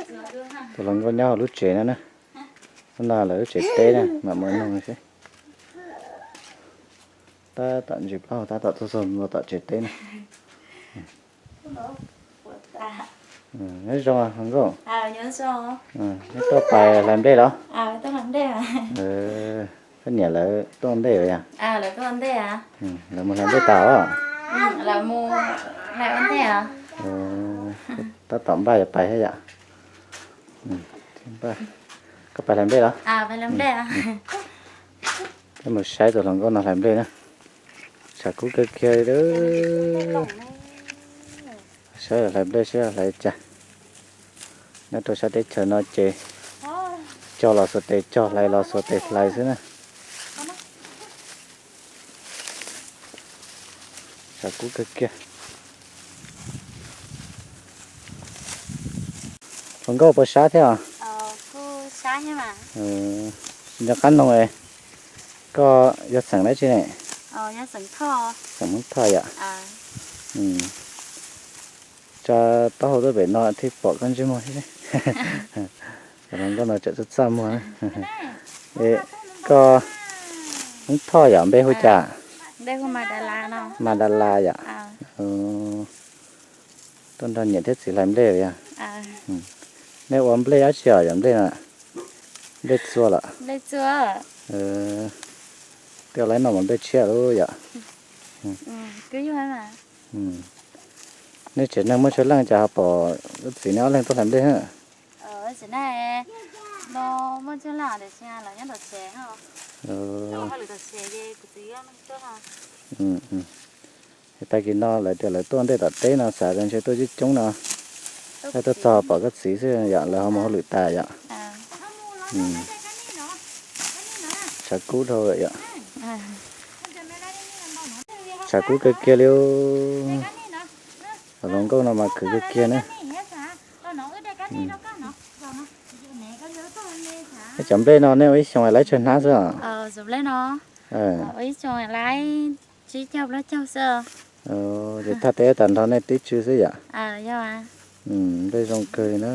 Tus hluas nkauj nyob hauv lub tsev no na. Lub no lawv lub tsev teb na, mam mus nug seb. Tab tom ntsis plaub hau tab tom tuaj txog tom tsev teb na. Nyob zoo hluas nkauj. Neb tuaj pais hlais nplej los? Koj niam lawv tuaj ua ntej los yog? Lawv mus hlais nplej tas os. Tab tom npaj yuav pais thiab yom. Koj pais hlais nplej los? Peb mus saib tus hluas nkauj no hlais nplej na. Tshav kub kawg kiag li. Saib hlais nplej saib hlais cas. Nyob rau sab teb chaws no ces cog los xuas tes cog, hlais los xuas tes hlais xwb na. Tshav kub kawg kiag. Hluas nkauj puas sab thiab os? Tsis nco qab noog. Koj yog xeem dab tsi ne? Xeem Hmoob Thoj yom? Tsa taub hau tuaj pem no thiaj pom koj ntsej muag thiab. Hluas nkauj no tseem txaj txaj muag na. Koj Hmoob Thoj yom, npe hu cas? Mas Da Las yom. Tuaj nrog niam thiab txiv hlais nplej yom? Nej ua nplej dab tsi os, yog nplej no? Nplej txua los? Tej laib noj mas nplej tshiab lub yom. Nej tsev neeg muaj tsawg leej cas ho pom wb txiv nej ob leeg tuaj hlais nplej? Tag kis no lawv tias lawv tuaj ntej tom teb no xav tias ntshe tuaj coob coob no, tuaj txog pom koj txiv xwb yom, lawv ho mus hauj lwm tas yom. Tshav kub dhau lawm yom. Tshav kub kawg kiag li. Hluas nkauj no mas khwv kawg kiag ne. Nej cov nplej no nej ua ib xyoos laib tsawg hnab xwb os? Ces thaj teb tag nrho nej tib tsw xwb yom? Nplej zoo kawg li na.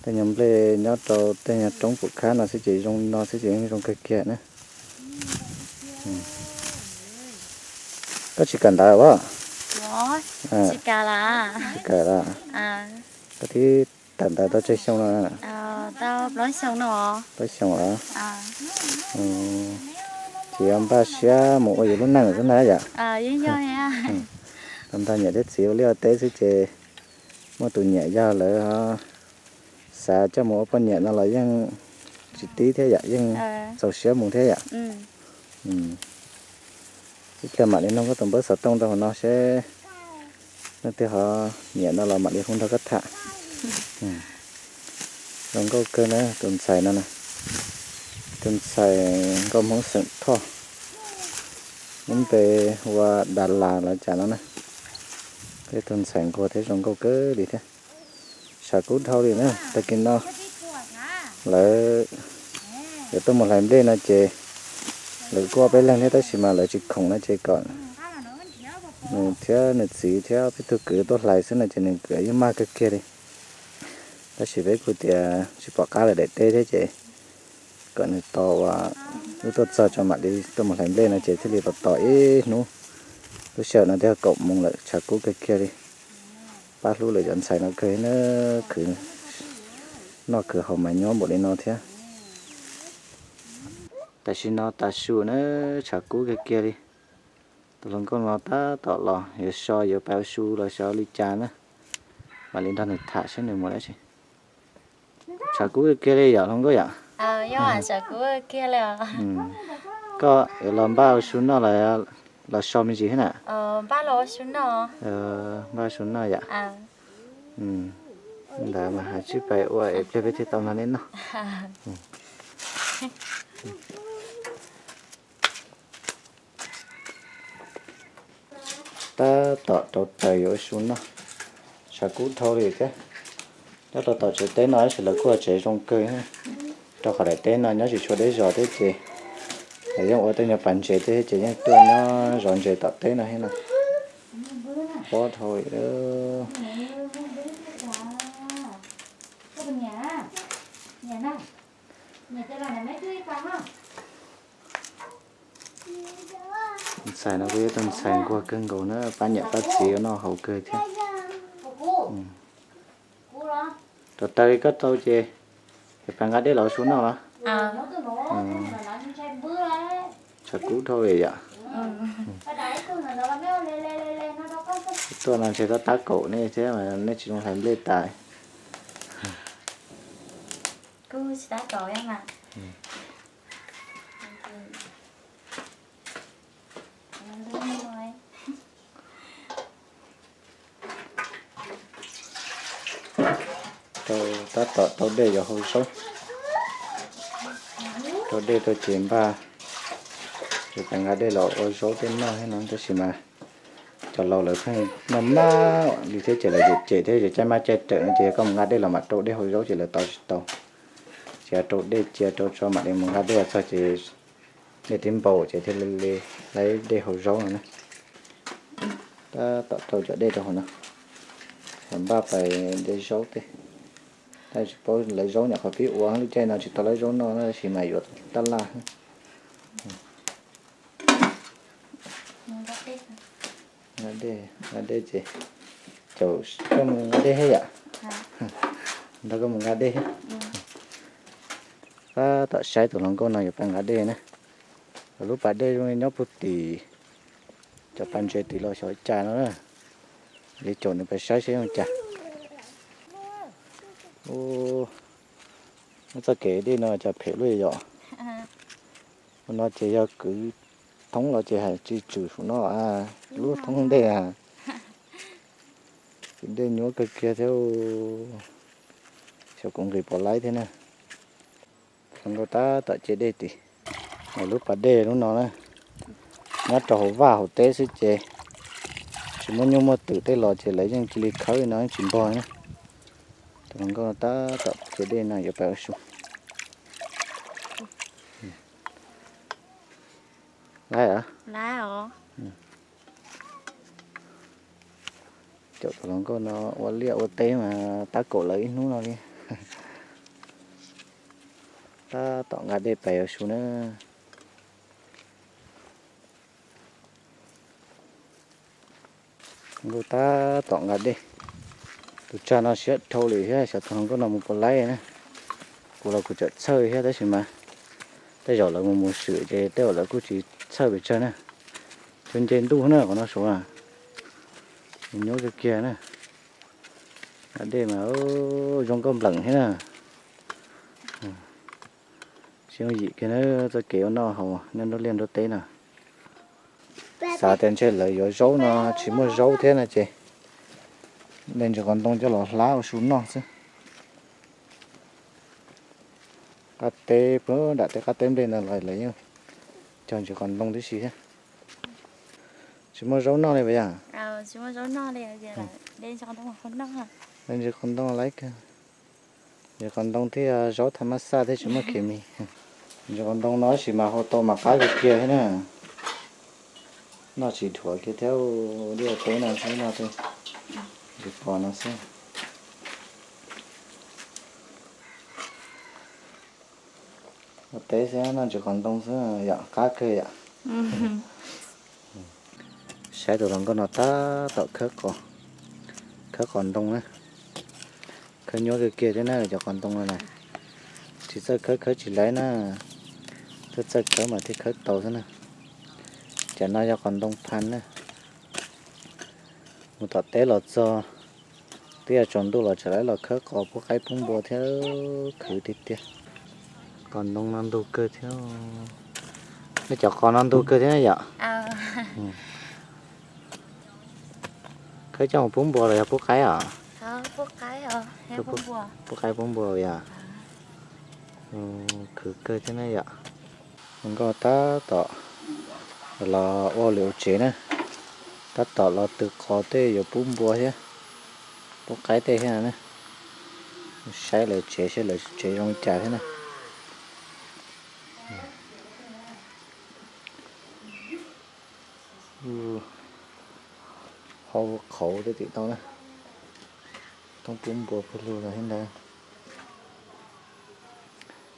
Tej nyuag nplej nyob rau tej nyuag roob pum khab no xwb ces zoo no xwb ces yeej zoo kawg kiag na. Koj tsis kawm ntawv os? Tsis kawm los. Koj twb kawm ntawv tau tsawg xyoo no? Plaub xyoo los? Ces yuav npaj siab mus ua yus lub neej xwb na yom? Tag nrho niam thiab txiv ua liaj ua teb xwb ces muaj tus nyiam yog lawv xav coj mus ua poj niam no los yeej tsis tib thiab yom, yeej txaus siab mus thiab yom. Ib pliag mam li nug koj tus npawb xov tooj rau hauv no seb leej twg ho nyiam no los mam li hu nrog koj tham. Zoo nkauj kawg na tus ntxhais no na. Tus ntxhais nkauj Hmoob xeem Thoj, lub npe hu ua Da Las los cas no na. Peb tus ntxhais nquag thiab zoo nkauj kawg li thiab. Tshav kub dhau li na, tag kis no lawv yuav tuaj mus hlais nplej no ces lawv kuj ob peb leeg thiab tab sis mas lawv tsis khoom no ces kom nws thiab nws txiv thiab peb tug kwv tuaj hlais xwb no ces nws kwv yeej maj kawg kiag li. Tab sis peb kuj tias tsis pom qab lawm daim teb thiab ces kom nws tos uas wb tuaj txog tso mam li tuaj mus hlais nplej no ces thiaj li tos tos ib hnub. Lub sij hawm no twb yog kaum moos lawm, tshav kub kawg kiag li. Pab hlub lawv cov ntxhais no kawg na, khwv noj khwv haus mas nyuaj npaum li no thiab. Tam sim no tav su na, tshav kub kawg kiag li. Tus hluas nkauj no tab tom los yuav so yuav pais ua su los xyov li cas na. Mam li nrog nws tham saib nws mus dab tsi. Tshav kub kawg kiag li yom hluas nkauj yom? Koj yuav los npaj ua su noj los so me ntsis thiab na? Npaj ua su noj yom? Ntawd mas has tsib pais ua es pliag peb thiaj tau nrog nej noj. Tab tom rau taws yuav ua su noj, tshav kub dhau li thiab. Nyob rau tom tsev teb no tab sis lawv kuj ua tsev zoo kawg, rau qhov daim teb no nyob tsis tshua deb zos thiab ces lawv yeej ua tej nyuag pas ntses tej thiab ces yeej tuaj nyob zov ntses tom teb no thiab no. Pob dhau li. Ntxhais no kuj yog tus ntxhais nquag kawg nkaus na, pab niam pab txiv ua noj haus kawg thiab. Tau taw li koj tau ces, ces pab nqa dej los ua su noj los? Tshav kub dhau li yom. Tuaj no ntshe tab tab kaum nej thiab mas nej tsis zoo hlais nplej tas. Rau, tab tom rau dej yuav hau zaub. Rau dej rau ces npaj, ces pab nqa dej los ua zaub tej noj thiab no tab sis mas cov laus lawv pheej noj maj li thiab ces lawv cem thiab ces caij maj caij rawm no ces yog koj mus nqa dej los mam rau dej hau zaub ces lawv tau tsis tau. Ces rau dej cia rau tso mam li mus nqa dej los txog ces dej twb npau ces thiaj li laib dej hau zaub no na. Tab tom rau cov dej rau hauv no, npaj pais de zaub tej. Tab tsis paub lawv zaub nyuam qhuav pib ua, lub caij no tsis tau lawv zaub noj tab sis mas yuav tab laj. Nqa dej ces, caum koj mus nqa dej thiab yom. Nrog koj mus nqa dej thiab. Tab tom saib tus hluas nkauj no yuav pais nqa dej na. Lub pas dej zoo li nyob puag tim cov pas ntses tim los xyov cas no na. Li caum nws pais saib saib zoo cas. Ub, txoj kev dej no cas phem luaj yom. Ua no ces yog kwv thoob los ces hais tsis tswm saum no, lub thoob ntej a. Kwv dej nyuaj kawg kiag thiab. Xyov kuv nqis puas laib thiab na. Hluas nkauj tab tom ce dej tim lub pas dej lub no na. Nyob rau hauv vaj hauv teb xwb ces tsis muaj nyuj muaj twm tej los ces lawv yeej cia li khawb li no yeej tsis npog na. Tus hluas nkauj tab tom ce dej no yuav pais ua su. Laib os. Caum tus hluas nkauj no ua liaj ua teb mas tab kaum lawv ib hnub no li. Tab tom nqa dej pais ua su na. Nkauj tab tom nqa dej. Tus tsag no siab dhau lawm thiab xyov tus hluas nkauj no mus puas laib na. Kuv los kuv tseem txhawj thiab tab sis mas tej zaum lawv mus mus swm ces tej zaum lawv kuj tsis txhawj pes tsawg na. Cua nce ntuj na qhov no suav. Nyuaj kiag kiag na. Nqa dej mas zoo nkauj npleem thiab na. Siab yim kiag na txoj kev ua noj haus nyob nruab liaj nruab teb no. Xav tias ntshe lawv yuav zaub no tsis muaj zaub thiab no ces de ntsis qos ntoo coj los hlab ua su noj xwb. Qab teb puag nram tej qab teb nplej ntawd los lawv yeej cog ntsis qos ntoo tib si thiab. Tsis muaj zaub noj li puas yog? De ntsis qos ntoo laib kawg. Ntsis qos ntoo thiab zaub thaj mab xaj thiab tsis muaj khes mis. Ntsis qos ntoo no tab sis mas hau tau mas qab kawg kiag thiab na. Noj tsis dhuav kiag thiab, liaj teb no xwb no, ntsis qos no xwb. Ua teb xwb noj ntsis qos ntoo xwb yom, qab kawg yom. Saib tus hluas nkauj no tab tom khawb qos, khawb qos ntoo na. Khawb nyuaj kawg kiag thiab na cov qos ntoo no na. Tsis txawj khawb khawb tsis laib na, txawj txawj khawb mas thiaj khawb tau xwb na. Cov no yog qos ntoo phan na. Mus tom teb los txog, twb yuav tsaus ntuj los tseem laib los khawb qos pub qaib pub npua thiab, khwv tiag tiag. Qos ntoo no ntug kawg thiab. Nej cov qos no ntug kawg thiab yom. Khawb coj mus pub npua los yog pub qaib os? Pub qaib pub npua yom. Khwv kawg thiab na yom. Nkauj tab tom los ua lwm ua tsev na, tab tom los tw qos tej yuav pub npua thiab, pub qaib tej thiab na. Saib lawv tsev saib lawv tsev zoo li cas thiab na. Hau qhauv tej tim no na, thoob pub npua pawg lug los thiab ntag.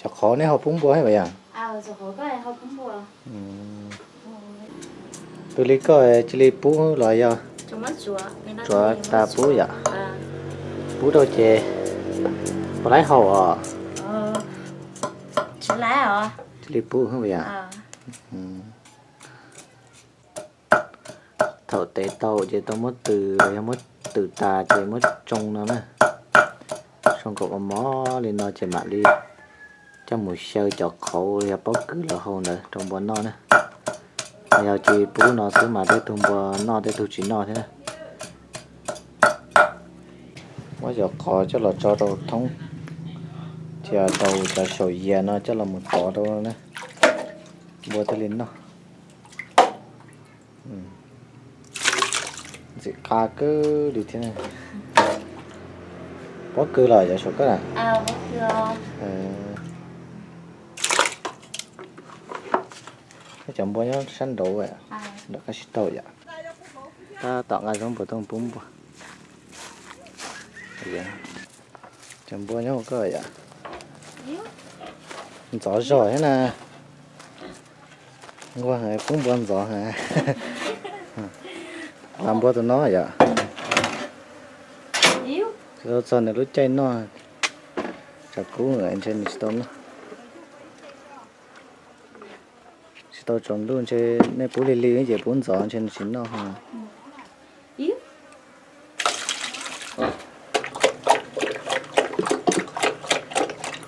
Cov qhauv neb ho pub npua thiab mas yog? Tus li koj cia li pub los yog tsuav tas pub yom? Pub rau ces puas laib haus os? Cia li pub mas yog. Thaum tev tau ces tau muab tws los yog muab tws tas ces muab tsoo no na. Tsoo kom mos mos li no ces mam li coj mus xyaw cov qhauv los yog pob kws los hau ntawd rau npua noj na. Yog cia li pub no xwb mas tej tug npua noj tej tug tsis noj thiab na. Muab cov qhauv coj los tso rau thoob, thiab rau cov saum yias no coj los mus tov rau na, npua thiaj li noj. Ntxim qab kawg li thiab. Pob kws los yog saum koj na? Cov npua nyob sab nraud, nram qab sib taug yom. Tab tom nqa zaub npua tuaj pub npua. Cov npua nyob hauv koj yom. Ntxov zog thiab na. Nquag heev, pub npua ntxov heev. Nqa npua tus no yom. Tsis tau txog nws lub caij noj, tsam kub ntshe nws tsis tau noj. Tsis tau tsaus ntuj ntshe nej pub lig lig ces pub ntxov ntshe nws tsis noj.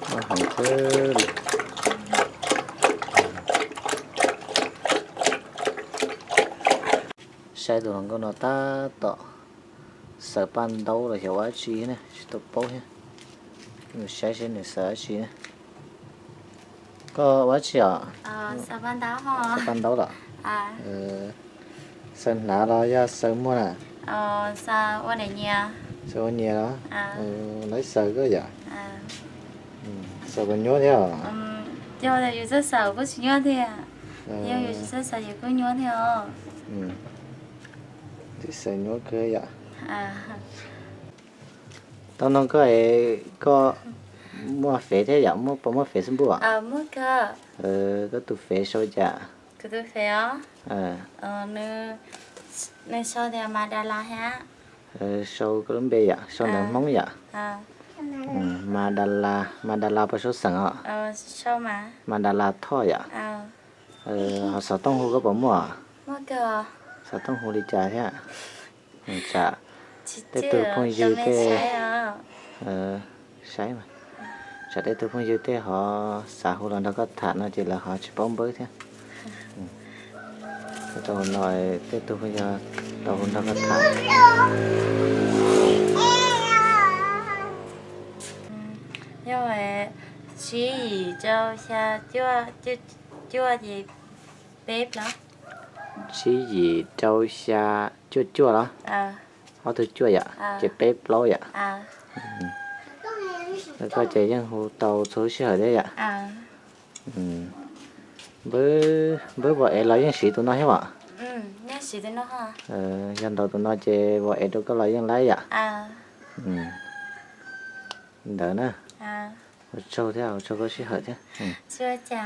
Noj heev xwb li. Saib tus hluas nkauj no tab tom xaws paj ntaub los xyov ua dab tsi ne, tsis tau paub thiab. Saib seb nws xaws dab tsi ne. Koj ua dab tsi os? Xaws paj ntaub los? Xaws hnav los yog xaws muag na? Xaws ua niam los? Lawv xaws koj yom? Xaws puas nyuaj thiab os? Tsis xaws nyuaj kawg yom. Tau no koj, koj muaj fev thiab yom, puas muaj Facebook os? Koj tus fev sau cas? Sau koj lub npe yom, sau ntawv Hmoob yom. Mas Dalas, Mas Dalas puas sau xeem os? Mas Dalas Thoj yom. Ho xov tooj hu koj puas muaj? Xov tooj hu li cas thiab? Tsam tej tug phooj ywg tej, saib, tsam tej tug phooj ywg tej ho xav hu los nrog koj tham no ces lawv ho tsis paub npawb thiab. Tau no, tej tug phooj ywg tau hu nrog koj tham. Yog tsib yim rau xya cuaj, cuaj ces peb plaub. Tsib yim rau xya cuaj cuaj los? Ob tug cuaj yom, ces peb plaub yom. Koj ces yeej hu tau txhua lub sij hawm thiab yom. Npawb, npawb vos ev los yeej siv tus no thiab os? Yog ntaus tus no ces vos ev rau koj los yeej laib yom. Ntawd na. Ua tsaug thiab, ua tsaug koj sij hawm thiab.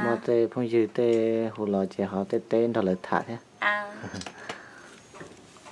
Muaj tej phooj ywg tej hu los ces ho tej teb nrog lawv tham thiab.